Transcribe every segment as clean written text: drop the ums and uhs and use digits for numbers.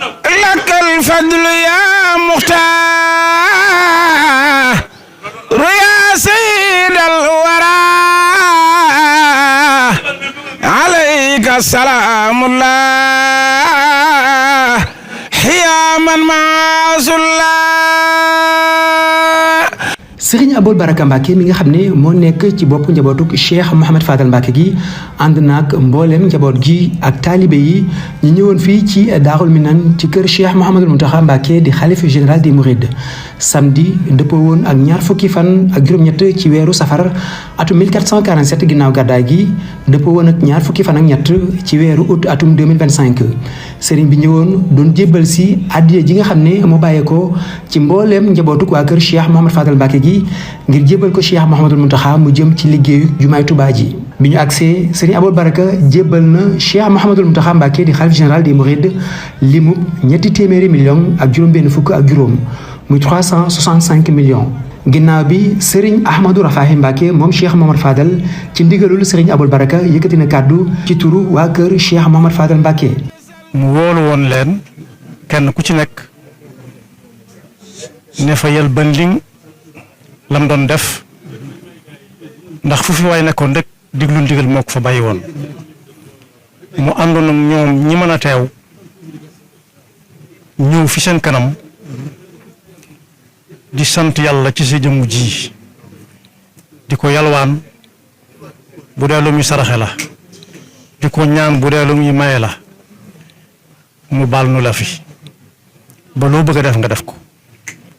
lakal fadlu ya muxtaar ya sayyidal wara alayka salaamullah ya man maasullah. Serigne Aboul Baraka Mbacké mi nga xam ne moo nekk ci bopp njabootuk Cheikh Mouhamed Fadal Mbacké gi ànd naag mbooleem njaboot gi ak taalibe yi ñu ñëwoon fii ci Daarul Minan ci kër Cheikh Mouhamadul Mountakha Mbacké di xalifa général des Mourides samedi dëppoo woon ak ñaar fukki fan ak juróom-ñett ci weeru safar atum 1447 ginnaaw gàddaay gi dëppoo woon ak ñaar fukki fan ak ñett ci weeru août atum 2025 Serigne bi ñëwoon doon jébbal si addiya ji nga xam ne moo bàyyeekoo ci mbooleem njabootuk waa kër Cheikh Mouhamed Fadal Mbacké gi ngir jébbal ko Cheikh Mouhamadul Mountakha mu jëm ci liggéeyu jumaay Touba ji bi ñu agsee Serigne Aboul Baraka jébbal na Cheikh Mouhamadul Mountakha Mbacké di xalif général des Mourides limub ñetti téeméeri millions ak juróom-benn fukk ak juróom muy 365 millions. ginnaaw bi Serigne Ahmadou Rafahi Mbacké moom Cheikh Mouhamed Fadal ci ndigalul Serigne Aboul Baraka yëkkati na kàddu ci turu waa kër Cheikh Mouhamed Fadal Mbacké. mu woolu woon leen kenn ku ci nekk ne fa yel ban liŋ lam doon def ndax fu fi waay nekkoon rek diglu ndigal moo ko fa bàyyi woon mu àndoon ak ñoom ñi mën a teew ñëw fi seen kanam di sant yàlla ci sa jëmm ji di ko yalwaan bu dee lu muy saraxe la di ko ñaan bu dee lu muy maye la mu baal nu la fi ba loo bëgg a def nga def ko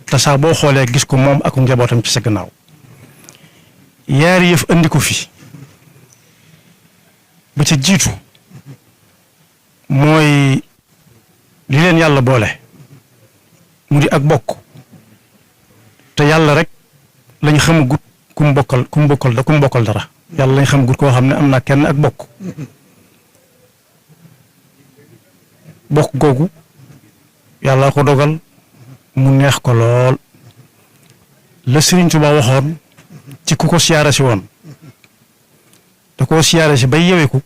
te saa boo xoolee gis ko moom ak njabootam ci sa gannaaw yaari yëf andi ko fi ba ca jiitu mooy li leen yàlla boole mu di ak bokk te yàlla rek lañ xamagut ku mu bokkal dara yàlla lañ xamagut koo xam ne am na kenn ak bokk googu yàlla ko dogal mu neex ko lool la Serigne Touba waxoon ci ku ko siyaare si woon da koo siyaare si bay yeweku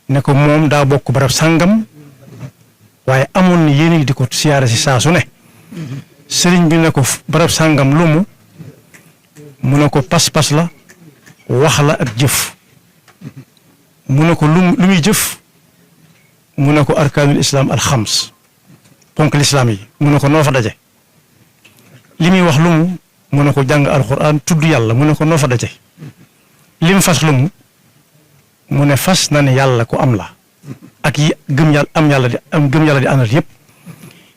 ne ko moom daa bokk barab sàngam waaye amoon na yéen di ko siyaare si saa su ne Serigne bi ne ko barab sàngam lu mu ne ko pas-pas la wax la ak jëf mu ne ko lu muy jëf mu ne ko arkaanul islam alxams ponk lislaam yi mu ne ko noo fa daje li muy wax lu mu ne ko jàng alxuraan tudd yàlla mu ne ko noo fa daje lim fas lu mu ne fas na ne yàlla ko am la ak yi gëm yàlla gëm yàlla di àndal yépp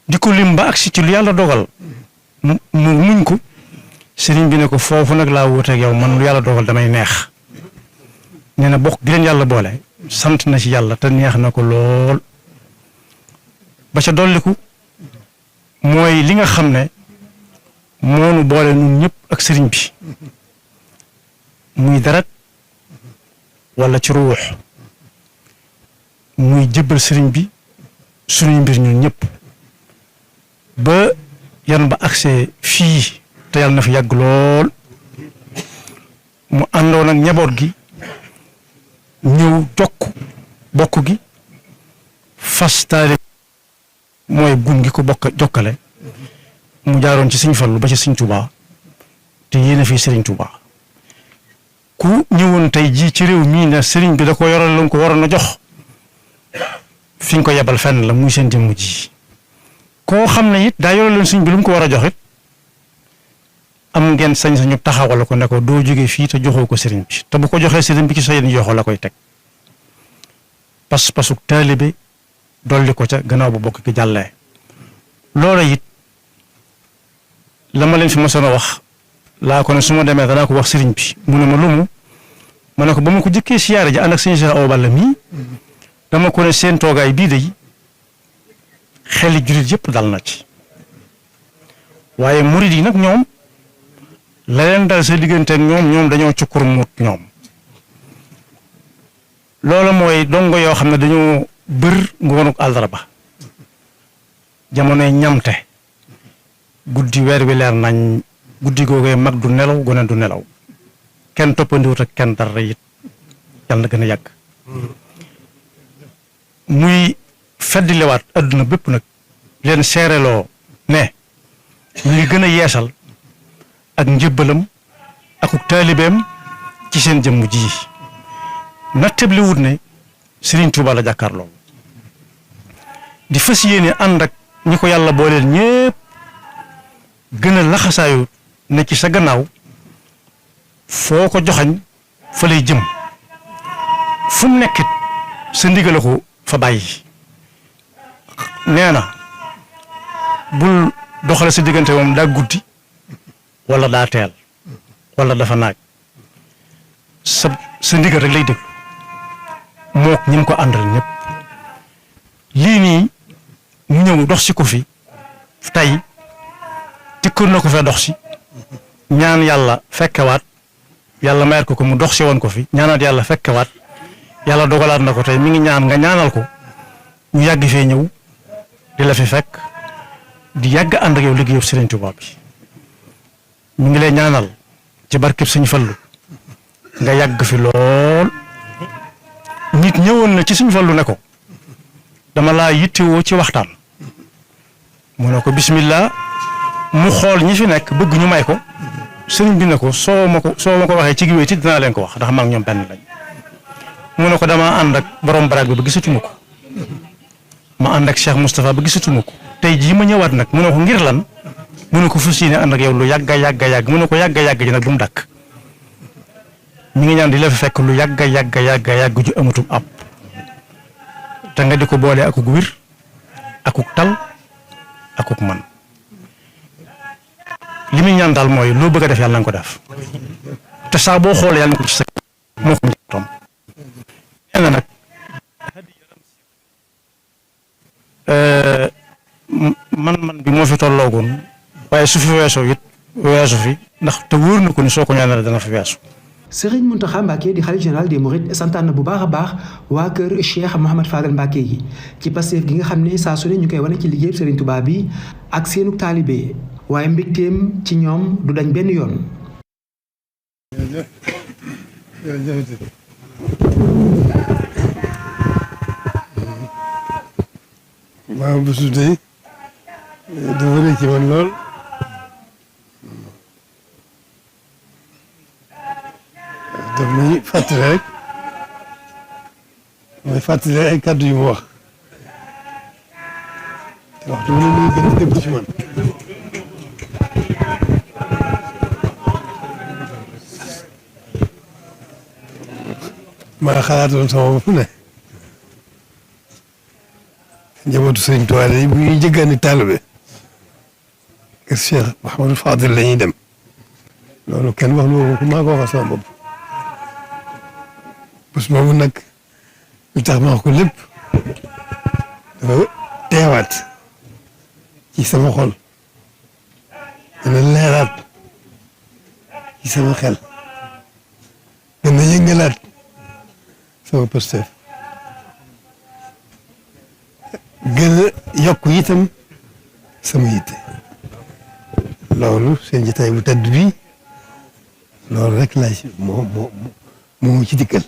di ko lim ba agsi ci lu yàlla dogal mu muñ ko sëriñ bi ne ko foofu nag laa wuuteeg yow man lu yàlla dogal damay neex nee na bokk gi leen yàlla boole sant na ci yàlla te neex na ko lool ba ca dolliku mooy li nga xam ne moonu boole ñun ñëpp ak sëriñ bi muy deret wala ci ruux muy jëbbal sëriñ bi suñuy mbir ñun ñëpp ba yan ba accès fii te yàlla na fi yàgg lool mu àndoon ak njaboot gi ñëw bokk gi fas taali mooy gun gi ko jokkale mu jaaroon ci Sëriñ Fallu ba ci Sëriñ Tuubaa te yéene fii Sëriñ Tuubaa ku ñëwoon tey jii ci réew mii ne sëriñ bi da ko yoral lu ko waroon a jox fi nga ko yebal fenn la muy seen jëmm ji koo xam ne it daa yoral leen sëriñ bi lu mu ko war a jox it am ngeen sañ-sañu taxawal ko ne ko doo jógee fii te joxoo ko sëriñ bi te bu ko joxee sëriñ bi ci sa yéen yoxoo la koy teg pas-pasuk taalibe dolli ko ca gannaaw bu bokk ki jàllee loola it la ma leen fi mosoon a wax laa ko ne su ma demee danaa ko wax sëriñ bi mu ne ma lumu ma ne ko ba ma ko jëkkee siyaare ji ànd ak sëñ Cheikh Awa Balla mii dama ko ne seen toogaay bii day xeli jullit yëpp dal na ci waaye murid yi nag ñoom la leen dal sa diggante ak ñoom dañoo cukkur muut ñoom loolu mooy dongo yoo xam ne dañoo bër ngoonuk àllarba jamonoy ñamte guddi weer wi leer nañ guddi googee mag du nelaw gone du nelaw kenn toppandiwut ak kenn dara it yàlla na gën a yàgg muy feddilewaat adduna bépp nag leen seereloo ne ñu ngi gën a yeesal ak njëbbalam akuk taalibeem ci seen jëmm ji nattable wut ne Serigne Touba la jàkkaar loolu di fas yéene ànd ak ñi ko yàlla booleel ñépp gën a laxasaayu ne ci sa gannaaw foo ko joxañ fa lay jëm fu mu nekkit sa ndigal ko fa bàyyi nee na bul doxale sa diggante moom daa guddi wala daa teel wala dafa naaj sa ndigal rek lay déglu mook ñi mu ko àndal ñëpp lii nii mu ñëw dox si ko fi tey tikkoon na ko fee dox si ñaan yàlla fekkewaat yàlla mayat ko mu dox si woon ko fi ñaanaat yàlla fekkewaat yàlla dogalaat na ko tey mi ngi ñaan nga ñaanal ko ñu yàgg fee ñëw di la fi fekk di yàgg ànd ak yow liggéeyu Serigne Touba bi mi ngi lay ñaanal ci barkeb Sëñ Fallu nga yàgg fi lool nit ñëwoon na ci Sëñ Fallu ne ko dama laa yittewoo ci waxtaan mu ne ko bismillah mu xool ñi fi nekk bëgg ñu may ko sëriñ bi ne ko soo ma ko waxee ci giwéeti dinaa leen ko wax ndax maa ngi ñoom benn lañ mu ne ko damaa ànd ak borom baraag bi ba gisatuma ko ma ànd ak Cheikh Moustapha ba gisatuma ko tey jii ma ñëwaat nag mu ne ko ngir lan mu ne ko fas yéene ànd ak yow lu yàgga yàgg mu ne ko yàgga ji nag bu mu dakk mi ngi ñaan di la fi fekk lu yàgga yàgg ju amatum ab te nga di ko boole akuk wir akuk tal akuk man li muy ñaan daal mooy loo bëgg a def yàlla na nga ko def te saa boo xoolee yàlla na ko ci sa moo ko tom nee na nag man bi moo fi tolloogoon waaye su fi weesoo it weesu fi ndax te wóor na ko ni soo ko ñaanal dana fi weesu. Serigne Mountakha Mbacké di xalif général des Mourides santaan na bu baax a baax waa kër Cheikh Mouhamad Fadal Mbacké yi ci Pastef gi nga xam ne saa su ne ñu koy wane ci liggéey Serigne Touba bi ak seenu taalibe waaye mbégteem ci ñoom du dañ benn yoon. waaw bésu tey dafa rëy ci man lool daf may fàttali rek may fàttali ay kàddu yu mu wax te waxtu bi muy gën a dégg ci man maa xalaatoon sama bopp ne njabootu Sëriñ Tuubaa yi bu ñuy jëggaani taalibe kër Cheikh Mouhamadou Fadil la ñuy dem loolu kenn wax loolu ko maa ko waxal sama bopp bés boobu nag lu tax ma wax ko lépp dafa teewaat ci sama xol dana leeraat ci sama xel gën a yëngalaat sama Pastef gën a yokk itam sama yitte loolu seen jotaay bu tedd bi loolu rek laa ci moo ci dikkal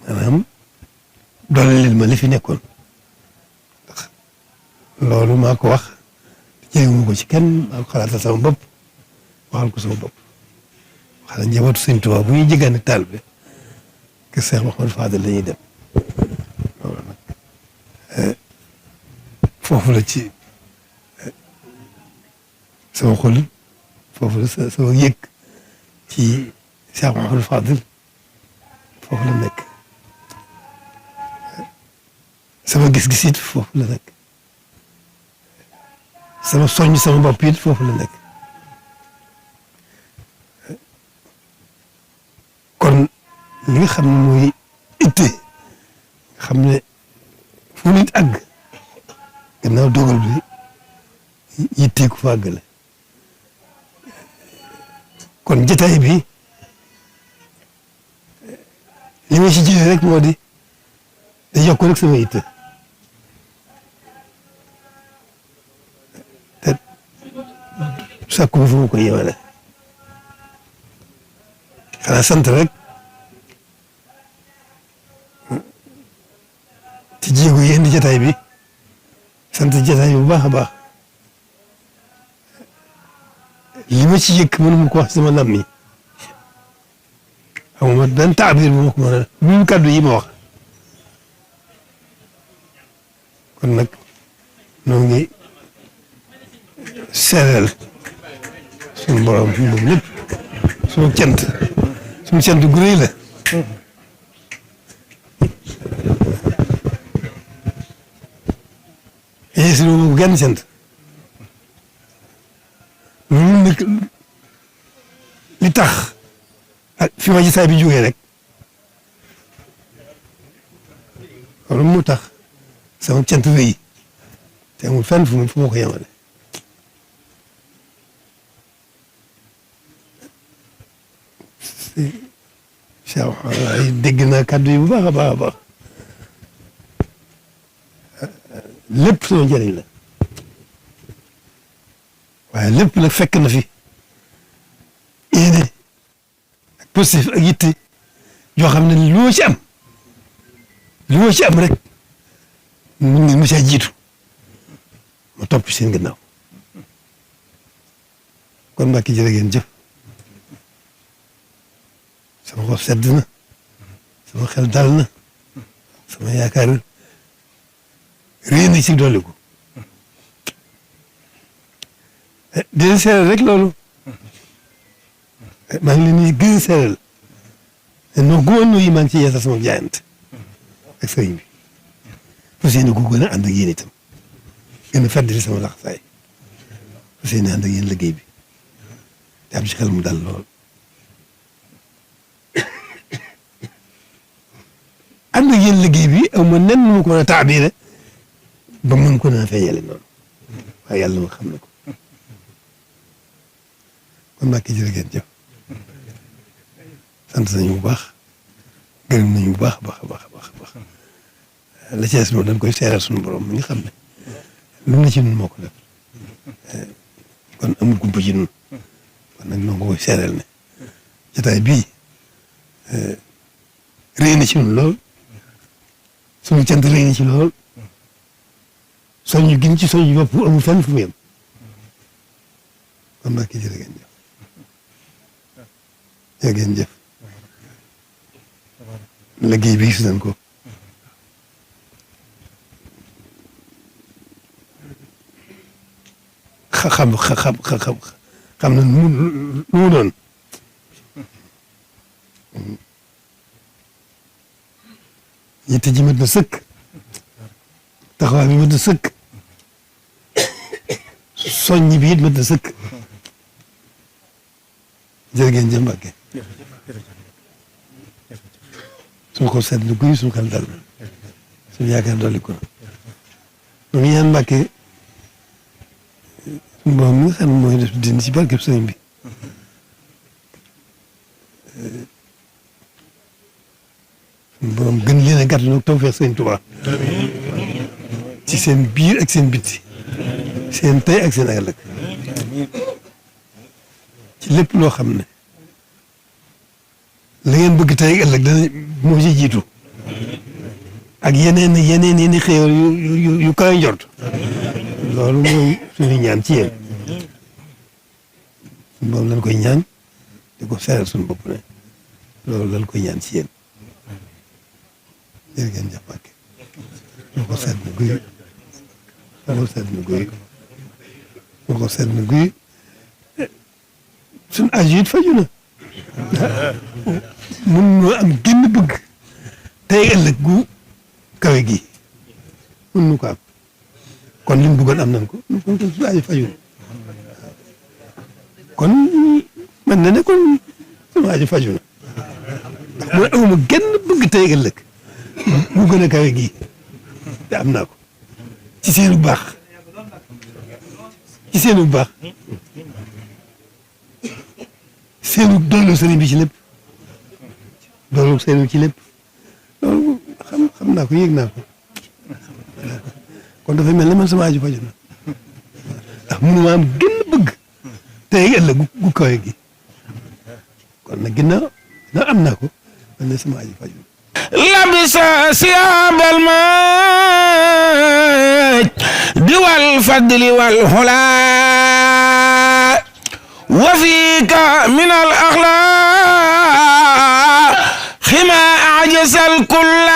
maanaam doole leen ma li fi nekkoon ndax loolu maa ko wax jéeguma ko ci kenn maa ko xalaatal sama bopp waxal ko sama bopp waxal njabootu Sëñ Tuubaa bu ñuy jéggaani taal bi kër Cheikh Mouhamadou Fadel la ñuy dem loolu nag foofu la ci sama xol foofu la sama yëg ci Cheikh Mouhamadou Fadel foofu la nekk sama gis-gis it foofu la nekk sama soññ sama bopp it foofu la nekk kon li nga xam ne mooy itte nga xam ne fu nit àgg gannaaw dogal bi yittee ku fa àggale kon jotaay bi li ma ci jëlee rek moo di da yokk rek sama yitte te sàkku bi fu mu ko yemale xanaa sant rek ci jataay bi sant jataay bi bu baax a baax li ma ci yëkk mënu ma ko wax sama nam mi xamuma benn taabir bu ma ko mën a lu kàddu yi ma wax kon nag noo ngi seeral suñu borom moom lépp suñu cant gu rëy la yéesi lu ma genn cant loolu nag li tax ak fi ma gisaay bi jógee rek loolu moo tax sama cant rëy te amul fenn fu ma ko yemale ay dégg naa kàddu yi bu baax a baax a baax lépp sama njëriñ la waaye lépp nag fekk na fi yéene ak positif ak yitte yoo xam ne lu ma ci am rek mun ngeen ma caa jiitu ma topp seen gannaaw kon Mbàkke jërë ngeen jëf sama xol sedd na sama xel dal na sama yaakaar réy na ci dolli ko di leen seeral rek loolu maa ngi leen di gën a seeral non gumano yi maa ngi ci yeesal sama jaayante ak sëriñ bi fas yéene ko gën a ànd ak yéen itam gën a fàttali sama laxasaay fas yéene ànd ak yéen liggéey bi te am ci xel mu dal lool ànd ak yéen liggéey bi aw ma nen nu ma ko mën a taabire ba mën ko naa feeñale noonu waaye yàlla ma xam na ko kon Mbàkke jërë ngeen jëf sant nañu bu baax gërëm nañu bu baax a baax a baax a baax la ci des moom dañ koy seeral suñu borom mi nga xam ne lu na ci nun moo ko def kon amul gumpa ci nun kon nag noo ko koy seeral ne jotaay bii réy na ci nun lool suñu cant réy na ci lool soññu gin ci soññu bopp amul fenn fu mu yem kon Mbàkke jërë ngeen jëf jërë ngeen jëf liggéey bi gis nañ ko xam na nu mu doon yitte ji mat na sëkk taxawaay bi mat na sëkk soññi bi it mat na sëkk jërë ngeen jëf Mbàkke suñu ko seet lu guy suñu xel dal na suñu yaakaar dolli ko na ñu ñaan Mbàkke suñu borom mi nga xam ne mooy def dindi ci barkeb sëriñ bi suñu borom gën leen a gàtt nag tawfeex sëriñ Tuubaa ci seen biir ak seen bitti seen tey ak seen ëllëg ci lépp loo xam ne la ngeen bëgg tey ëllëg dana moo ci jiitu ak yeneen xéewal yu kawe njort loolu mooy suñu ñaan ci yéen moom lañ koy ñaan di ko seeral suñu bopp ne loolu lañ koy ñaan ci yéen jërë ngeen jëf Mbàkke moo ko seet na guy moo ko seet na guy moo ko seet na guy suñu aju it faju na mun noo am génn bëgg tey ëllëg gu kawe gi mun nu ko am kon li mu bëggoon am nañ ko kon suñu aju faju na kon man na ne kon suñu aju faju na ndax mooy awma génn bëgg tey ëllëg mu gën a kawe gi te am naa ko ci seenu baax ci seenu baax seenu doolu sëriñ bi ci lépp doolu sëriñ bi ci lépp loolu xam naa ko yëg naa ko kon dafay mel ne man sama aju faju na ndax mënuma am gën bëgg tey ëllëg gu kawe gi kon nag ginnaaw am naa ko man ne sama aju faju na لبس ثياب المجد والفضل والهلا وفيك من الأخلاق ما أعجز الكل